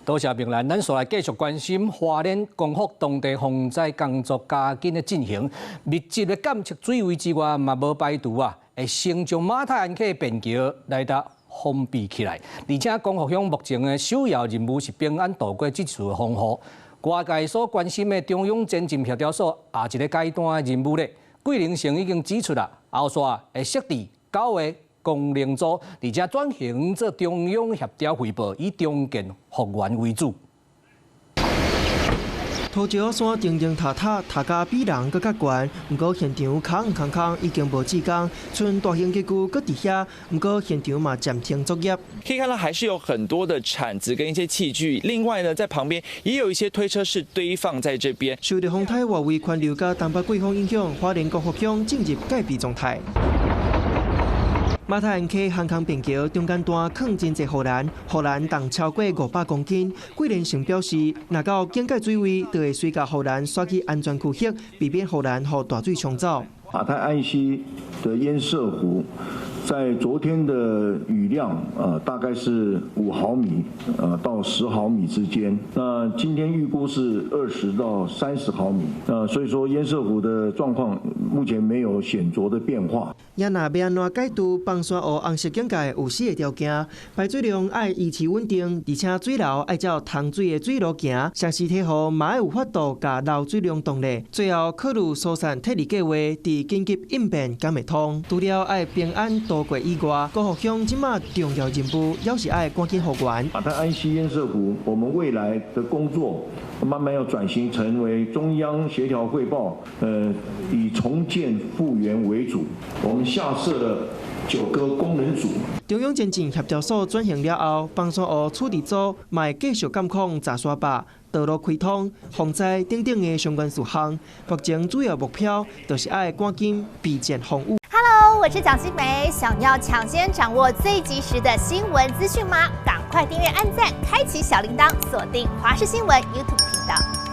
多謝明蘭，咱紲來繼續關心花蓮光復當地防災工作加緊的進行，密集的監測水位之外，嘛無排除啊，會先將馬太鞍溪便橋來共封閉起來。而且光復鄉目前的首要任務是平安度過這次的風雨。外界所關心的中央前進協調所也一个階段的任務咧。桂林城已經指出啦，後續會設置九個功能組，而且轉型做中央協調匯報，以重建復原為主。土石山重重塌塌，塌甲比人閣較懸。毋過現場空空空，已經無志工，賰大型機具閣佇遐。毋過現場嘛暫停作業。可以看到還是有很多的鏟子跟一些器具。另外呢，在旁邊也有一些推車是堆放在這邊。受到風颱外圍環流佮東北季風影響，花蓮光復鄉進入戒備狀態。馬太鞍溪航空便橋中間段囥真濟護欄，護欄重超過500公斤。桂林城表示，若到警戒水位，就會隨共護欄徙去安全區域，避免護欄予大水沖走。馬太鞍溪的堰塞湖，在昨天的雨量，大概是5毫米，到10毫米之間。那今天預估是20到30毫米。那所以說堰塞湖的狀況目前沒有顯著的變化。也若欲按怎解除枋山湖紅色警戒有四个條件：排水量愛維持穩定，而且水流愛照通水的水路行，城市體河嘛愛有法度共漏水量擋咧。最後考慮疏散撤離計劃，佇緊急應變敢會通。除了愛平安度過以外，光復鄉這馬重要任務，猶是愛趕緊復原。馬太鞍溪堰塞湖，我們未來的工作慢慢要轉型成為中央協調匯報，以重建復原為主。我們下設了9個功能組。中央前進協調所轉型了後，枋山湖處置組嘛會繼續監控閘沙壩、道路開通、防災等等的相關事項。目前主要目標就是愛趕緊備戰風雨。 Hello，我是蔣新梅，想要搶先掌握最及時的新聞資訊嗎？趕快訂閱、按讚、開啟小鈴鐺，鎖定華視新聞 YouTube 頻道。